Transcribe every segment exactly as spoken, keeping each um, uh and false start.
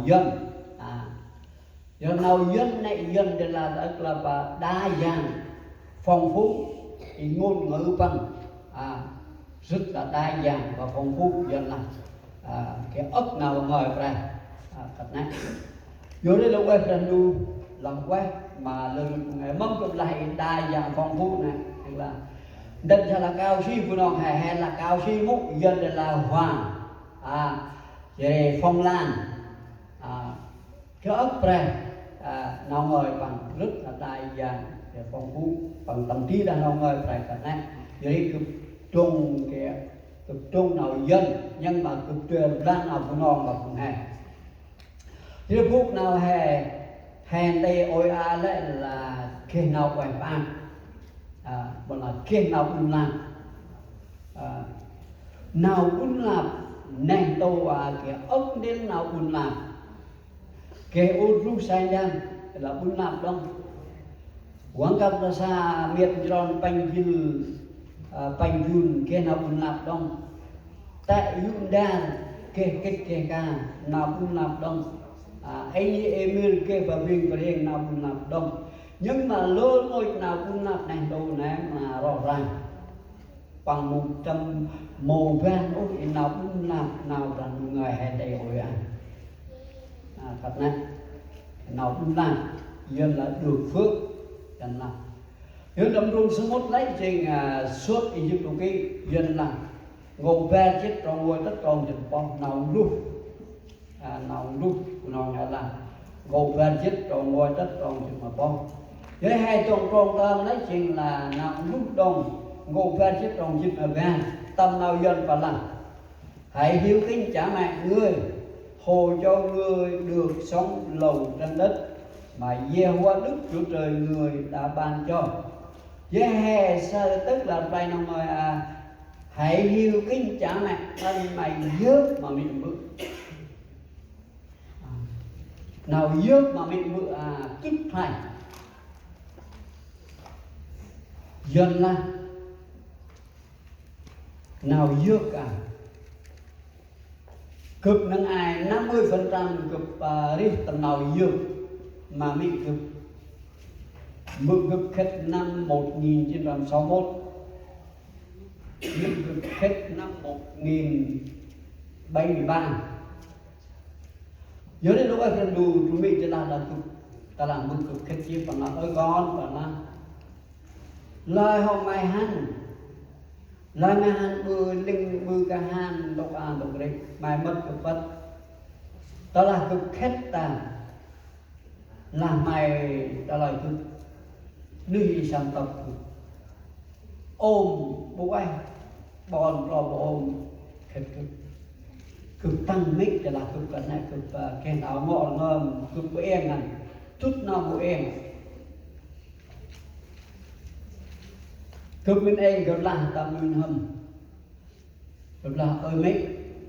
Yuăn. A, Yuăn nau Yuăn nê, Yuăn de lah âk lah pa đa yang, phong phú, i ngôn ngữ păng, a, rất là đa yang và phong phú Yuăn lah. A, geh âk nau ngơi Brah, a, kơt nê. Yor ri lah ueh Brah Ndu, lah ueh ma lơ ngơi mâm gâp lah i đa yang phong phú nê, tức là đât sa lah cao si Bunong he, he lah cao si mŭ, Yuăn de lah hoa, a, jêh ri phong lan. A, geh âk Brah, a, nau ngơi păng rất là đa yang, geh phong phú, păng tâm di đah nau ngơi Brah kơt nê. Yor ri gâp dŏng geh, gâp dŏng nau Yuăn, nhưng mà gâp dơi rblang nau Bunong ma phung he. Yor ri bôk nau he, he nti ôi a lĕ lah geh nau ueh maak. A, mâu lah geh nau ƀŭn lan. A, nau ƀŭn lan neh ntu, a, geh âk ndrel nau ƀŭn lan. Geh ur druh sai ndăm, lah ƀŭn lan đŏng. Văng kăp nơh sa miêt njrŏn pănh jêl, a, pănh jun geh nau ƀŭn lan đŏng. Tĕ yŭ ndar geh kĭt geh ka nau ƀŭn lan đŏng. A, ê nhi ê mir geh ba bêng ba rêng nau ƀŭn lan đŏng. Nhưng mà lơ ngôch nau ƀŭn lan neh ntu nê ma roh ranh. Păng mâu tâm mâu ban ôh i nau ƀŭn lan, nau Brah Ndu ngơi he nti ôi a. A, kơt nê, nau ƀŭn lan, Yuăn lah được phước, Yuăn lah. Yuăn tâm rung samƀŭt lĕ jêng, a, Xuất Ê-díp-tô ký, Yuăn lah. Nkô̆ bar jât trong nguay tât trong jât ma pơh, nau luh. A, nau luh, nau ngơi lah. Nkô̆ bar jât trong nguay tât trong jât ma pơh. Yor he dŏng trong tơm lĕ jêng lah nau luh đŏng, nkô̆ bar jât trong jât ma bar. Tâm nau Yuăn păng lah: Hãy hiếu kính cha mẹ người, hầu cho người được sống lâu trên đất mà Giê-hô-va Đức Chúa Trời người đã ban cho. Yor he saơ tât lah play nau ngơi, a, hãy hiếu kính cha mẹ, ăn mày yơk ma mê̆ bơ̆. A, nau yơk ma mê̆ bơ̆, a, kĭt play. Yuăn lah nau yơk, a, gâp năng ai năm mươi phần trăm gâp, a, rêh tâm nau yơk ma mê̆ gâp. Mê̆ gâp khât năm một nghìn chín trăm sáu mươi mốt. Mê̆ gâp khât năm một nghìn bảy mươi ba. Yor ri lah ueh Brah Ndu, trŭ mê̆ jêh lah, lah gâp, tơ lah mê̆ gâp khât jêh păng lah: Ơ con, păng lah, lơi hŏ may hăn, lơi may hăn ƀư ling ƀư kahan ntŭk a ntŭk ri, may mât gâp pât. Tơ lah gâp khât ta, lah may tơ lah gâp nuyh i săm tâp gâp ôm ƀu ueh, ƀon klô ƀu ôm, khât gâp. Gâp tăng mê̆, tơ lah gâp kơt nê gâp, a, geh nau ngŏ rngơm, gâp ƀu êng ngăn, dŭt nau ƀu êng. Gâp mĭn êng, gâp lah tâm nuih n'hâm. Gâp lah: Ơ mê̆,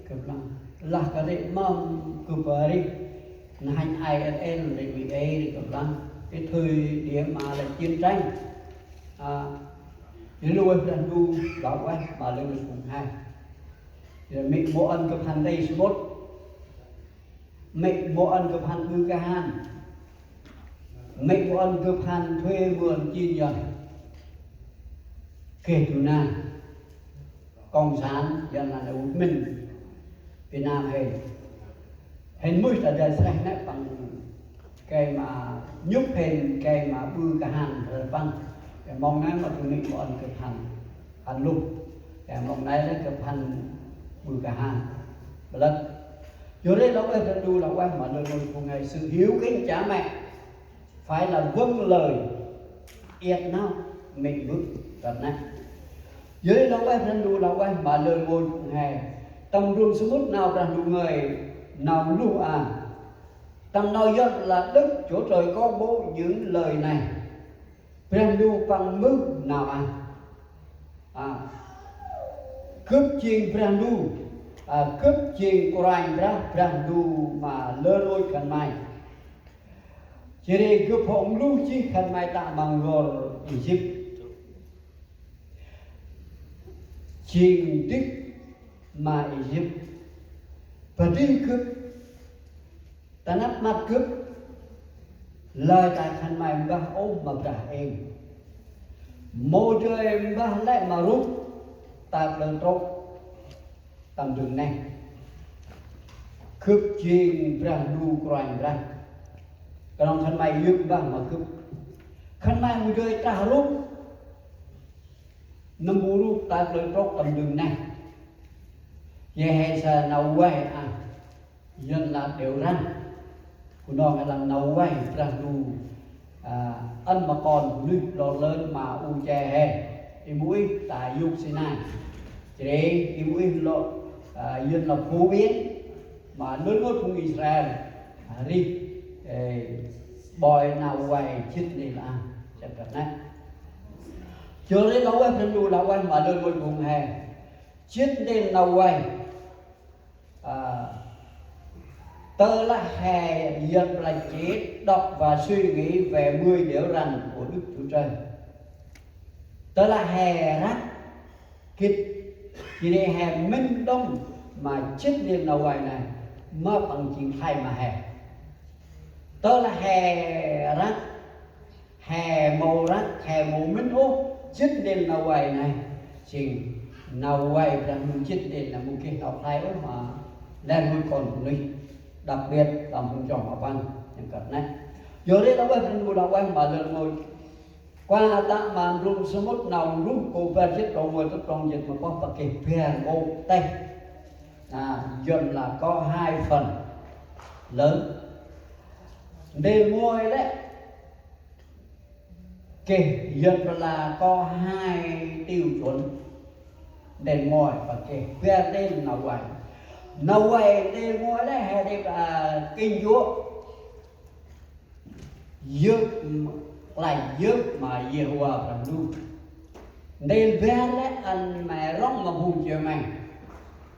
gâp lah, lah kơt ri mâm gâp rêh n'hanh ai êl ri ƀư ê ri, gâp lah, cái thời điểm mà là chiến tranh. A, yor ri lah ueh Brah Ndu, lah ueh ma lơ phung he. Yor mê̆ mâu ăn gâp hăn nti samƀŭt. Mê̆ mâu ăn gâp hăn ƀư kahan. Mê̆ mâu ăn gâp hăn thuê mượn chi Yuăn. Geh du nar cộng sản Yuăn lah nê, u minh Việt Nam he. Hên muih ta dơi sreh nê păng, gay ma nhŭp hên, gay ma ƀư kahan rơh păng. Gay mông nê ma du mê̆ mâu ăn gâp hăn, hăn luh. Gay mông nê lĕ gâp hăn ƀư kahan. Bơh lăt. Yor ri lah ueh Brah Ndu, lah ueh ma lơ ngơi phung he: Sự hiếu kính cha mẹ phải là vâng lời iăt nau mê̆ bơ̆, kơt nê. Yor ri lah ueh Brah Ndu, lah ueh ma lơ ngơi phung he: Tâm ndrôm samƀŭt nau Brah Ndu ngơi, nau luh a. Tâm nau Yuăn là Đức Chúa Trời công bố những lời này. Brah Ndu păng mưh nau a. A, gâp jêng Brah Ndu, a, gâp jêng Kôranh Brah, Brah Ndu ma lơ rôch khân may. Jêh ri gâp hŏ ngluh jêh khân may tă ma n'gor Êjip. Jêng dĭk ma Êjip. Bơh dih gâp Ta năp măt gâp, lơi ta khân may mbah ôh ma Brah êng. Mâu dơi mbah lĕ ma rup ta kalơ trôk tâm dâng neh. Gâp jêng Brah Ndu Kôranh Brah. Knŏng khân may yơk mbah ma gâp. Khân may mâu dơi trah rup, nâm bu rup ta kalơ trôk tâm dâng neh. Yê he sa nau vay a, Yuăn lah đêo răn. Bunong he lah nau vay Brah Ndu, a, ăn ma kon bunuyh lor lơn ma u che he. I muih ta yôk Sinai. Jêh ri i muih lŏ, a, Yuăn lah phổ biến ma lơn ngôt phung Israel, a, rih, ê, ƀoi nau vay jât ndrel a. Chăp kăt nĕ. Jêh ri lah vay Brah Ndu lah vay ma lơn ngôt phung he. Jât ndrel nau vay. À, tơ lah he Yuăn pla chết, đọc và suy nghĩ về mười điều răn của Đức Chúa Trời. Tơ lah he răk gĭt, jêh ri he mĭn đŏng ma jât ndrel nau vay nây, ma păng jêng khlay ma he. Tơ lah he răk, he mâu răk, he mâu mĭn ôh jât ndrel nau vay nây. Jêng nau vay Brah Ndu jât ndrel nây mâu geh nau khlay ôh ma lĕ rngôch kon bunuyh. Đặc biệt tâm phung chroh ma Păng, Yuăn kơt nây. Yor ri lah vay Brah Ndu lah vay ma lĕ rngôch. Kuăl ta ma ndrôm samƀŭt Nau Ruh kô bar jât trong nguay tât trong jât ma pơh, păng geh bar nkô̆ têh. À, Yuăn là có hai phần lớn. Ndrel nguay lĕ geh, Yuăn pla có hai tiêu chuẩn. Ndrel nguay păng geh bar ndrel nau vay. Nau vay ndrel nguay lĕ he đêk, à, kinh Chúa. Yơk, klach yơk ma Yêhôva Brah Ndu. Ndrel bar lĕ ăn may rŏng ma phung chiă may.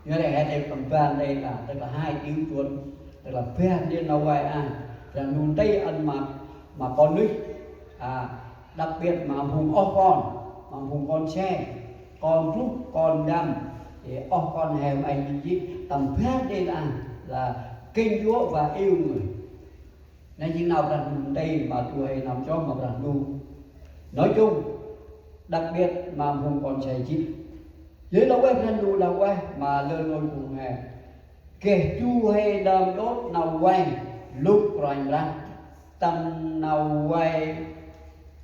Yor ri he đêk tâm bar ndrel lah, tức là hai tiêu chuẩn, tức là bar ndrel nau vay a Brah Ndu nti ăn ma, ma kon nuyh. À, đặc biệt ma phung oh kon, ma phung kon se, kon druh, kon ndăm, ê, oh kon he may jêh jêh, tâm bar ndrel a là kính Chúa và yêu người. Nây jêng nau Brah Ndu nti ma du huê nơm chroh ma Brah Ndu. Nói chung, đặc biệt ma phung kon se jêh. Yor ri lah vay Brah Ndu lah vay ma lơ rngôch phung he. Geh du huê nơm djôt nau vay lŭp Kôranh Brah. Tâm nau vay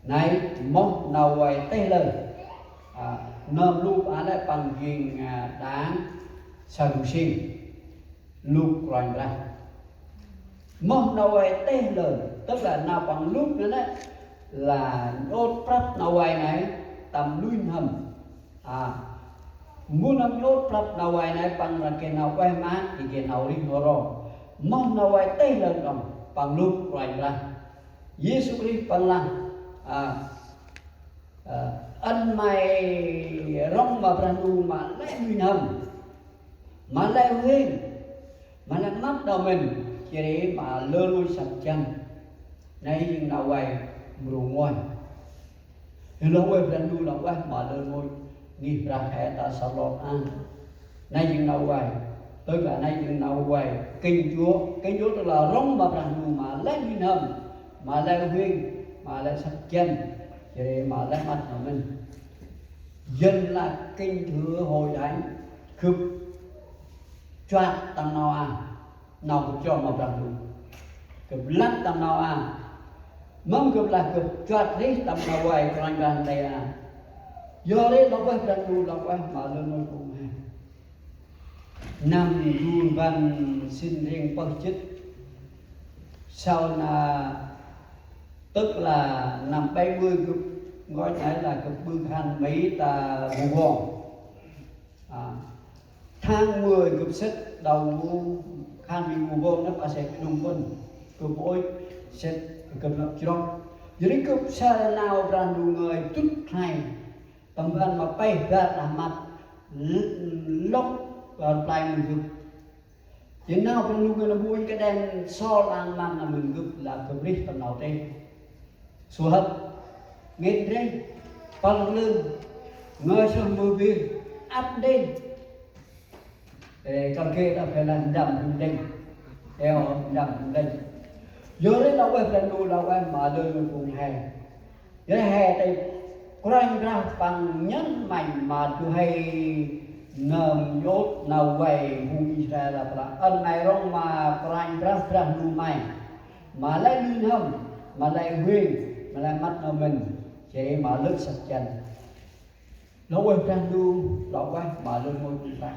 nây moh nau vay têh lơ. À, nơm lŭp a lĕ păng jêng, à, đảng Sadusi. Lŭp Kôranh Brah. Moh nau vay têh lơ, tức là nau păng lŭp nây nê, là djôt prăp nau vay nây tâm nuih n'hâm. À, mbu nâm djôt prăp nau vay nây păng lah geh nau ueh maak, jêh geh nau rêh n'ho ro. Moh nau vay têh lơ đŏng, păng lŭp Kôranh Brah. Yêsu Krist păng lah, à, à, ăn may rŏng ma Brah Ndu ma lĕ nuih n'hâm. Ma lĕ huêng, ma lĕ măt nau mĭn, jêh ri ma lơ rngôch săk jăn. Nây jêng nau vay mrô nguay. Yor lah vay Brah Ndu lah vay ma lơ rngôch ngih Brah he ta sa lon a. Nây jêng nau vay, tức là nây jêng nau vay kính Chúa. Kính Chúa tức là rŏng ma Brah Ndu ma lĕ nuih n'hâm, ma lĕ huêng, ma lĕ săk jăn, jêh ri ma lĕ măt nau mĭn. Dân là kính thưa hội thánh, gâp chuăt tâm nau a, nau gâp chroh ma Brah Ndu. Gâp lăp tâm nau a. Mâm gâp lah gâp chuăt rêh tâm nau vay Kôranh Brah nti a. Yor ri lah vay Brah Ndu lah vay ma lơ rngôch phung he. Năm du rbăn sĭn rhiăng pơh jât. Sau na, tức là năm bảy mươi gâp, ngói nháy là gâp ƀư khan Mỹ ta Vu Vong. À, tháng mười gâp sĭt đầu Vu khan Mỹ Vu Vong nơh, a sĕ Phnom Penh. Gâp ôi sĭt gâp lăp chroh. Yor ri gâp sa nau Brah Ndu ngơi dŭt khlay. Tâm ban ma pêh bar đah măt l-, lŏk, ơ, play mĭn gâp. Jêng nau Brah Ndu ngơi lah mbuñ kđen sol ang măng nau mĭn gâp lah gâp rêh tâm nau têh. Sô hăt, ngên rêh, păng lưng, ngơi sơh mơ bir, ăp đêng. Ê, kăl ke ta phải là ndăm hŭn đêng. Eo, ndăm lĕ. Yor ri lah ueh Brah Ndu lah ueh ma lơ phung he. Yor he tê Kôranh Brah Păng nhăn mănh ma du huê nơm djôt nau vay phung Israel lah plah. Ăn may rŏng ma Kôranh Brah Brah Ndu may. Ma lĕ nuih n'hâm, ma lĕ huêng, ma lĕ măt nau mĭn. Jêh ri ma lơ săk jăn. Lah ueh Brah Ndu, lah ueh ma lơ môi Brah.